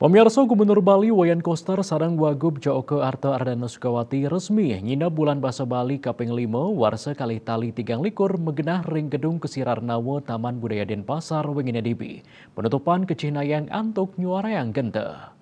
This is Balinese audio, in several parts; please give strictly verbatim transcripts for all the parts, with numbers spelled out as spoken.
Pamiarsa, Gubernur Bali Wayan Koster sareng Wagub Djoko Arta Ardana Sukawati resmi nginep Bulan Basa Bali kaping lima warsa kalih tali tigang likur magenah ring Gedung Ksir Arnava Taman Budaya Denpasar wenginé dibi. Penutupan kacihnayang antuk nyuarayang genta.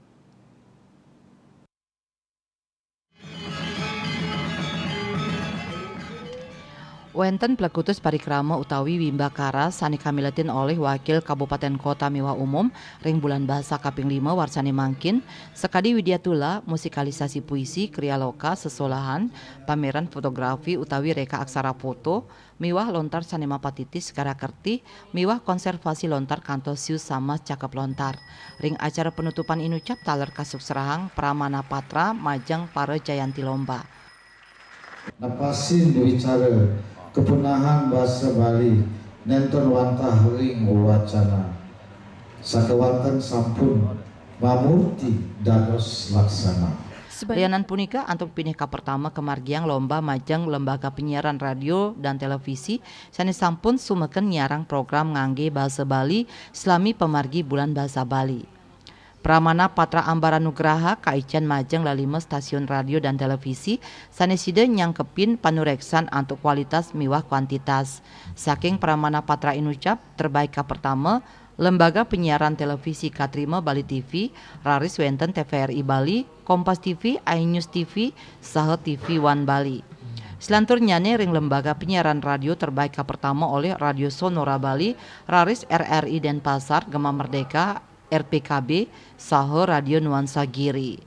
Wénten plekutus parikrama utawi wimbakara sané kamiletin olih Wakil Kabupatén Kota miwah umum ring Bulan Basa kaping lima warsané mangkin, sakadi widyatula, musikalisasi puisi, kriya loka, sesolahan, pameran fotografi utawi réka aksara foto, miwah lontar sané mapatiti segara kerti, miwah konservasi lontar kantos siu samah cakep lontar. Ring acara penutupan inucap taler kasuksrahang pramana patra majeng para jayanti lomba. Nepasin wicara kapunahan basa Bali nénten wantah ring wacana. Sakéwanten sampun mamurti dados laksana. Lianan punika, antuk pinih kapertama kamargiang lomba majeng Lembaga Penyiaran Radio dan Televisi sané sampun sumeken nyiarang program nganggé basa Bali salami pamargi Bulan Basa Bali. Pramana Patra Ambara Nugraha kaicén majeng lelima stasiun radio dan televisi sané sida nyangkepin panuréksan antuk kualitas miwah kuantitas. Saking Pramana Patra inucap, terbaik kapertama, Lembaga Penyiaran Televisi katrima Bali T V, raris wénten T V R I Bali, Kompas T V, iNews T V, saha T V One Bali. Selanturnyané ring Lembaga Penyiaran Radio terbaik kapertama olih Radio Sonora Bali, raris R R I Denpasar, Gema Merdeka, R P K B, saha Radio Nuansa Giri.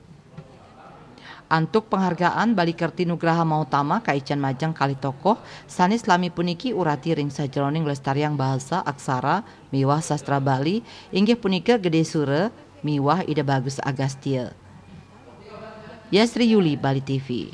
Antuk penghargaan Bali Kerti Nugraha Mautama kaicén majeng kalih tokoh sané salami puniki urati ring sajeroning nglestariang bahasa, aksara, miwah sastra Bali, inggih punika Gedé Sura miwah Ida Bagus Agastya. Yasri Yuli, Bali T V.